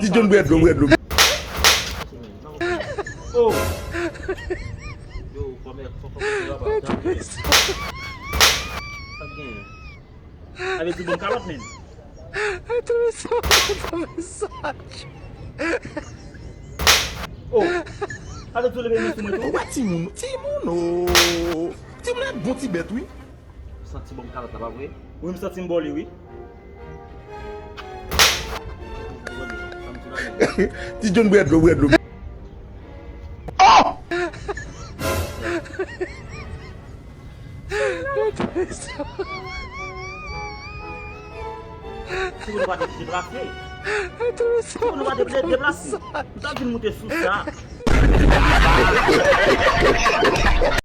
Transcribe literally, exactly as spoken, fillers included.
Ti John bwè dlo, bwè dlo. Oh! Yo, kòmè, kòmè, kòmè, kòmè, sa k genyen? Sa vle di bon kalòt, menm. Oh! Sa vle di w leve men sou mwen tou? Ou wè timoun, timoun, oh! Timoun e bon ti bèt, wi. Santi bon kalòt la, pa vre? Wi, m santi m bò li, wi. Ti John bwè dlo, bwè dlo. Oh! Si nou pa te deplase. Si nou pa te deplase. Nou ta vin moute sou sa.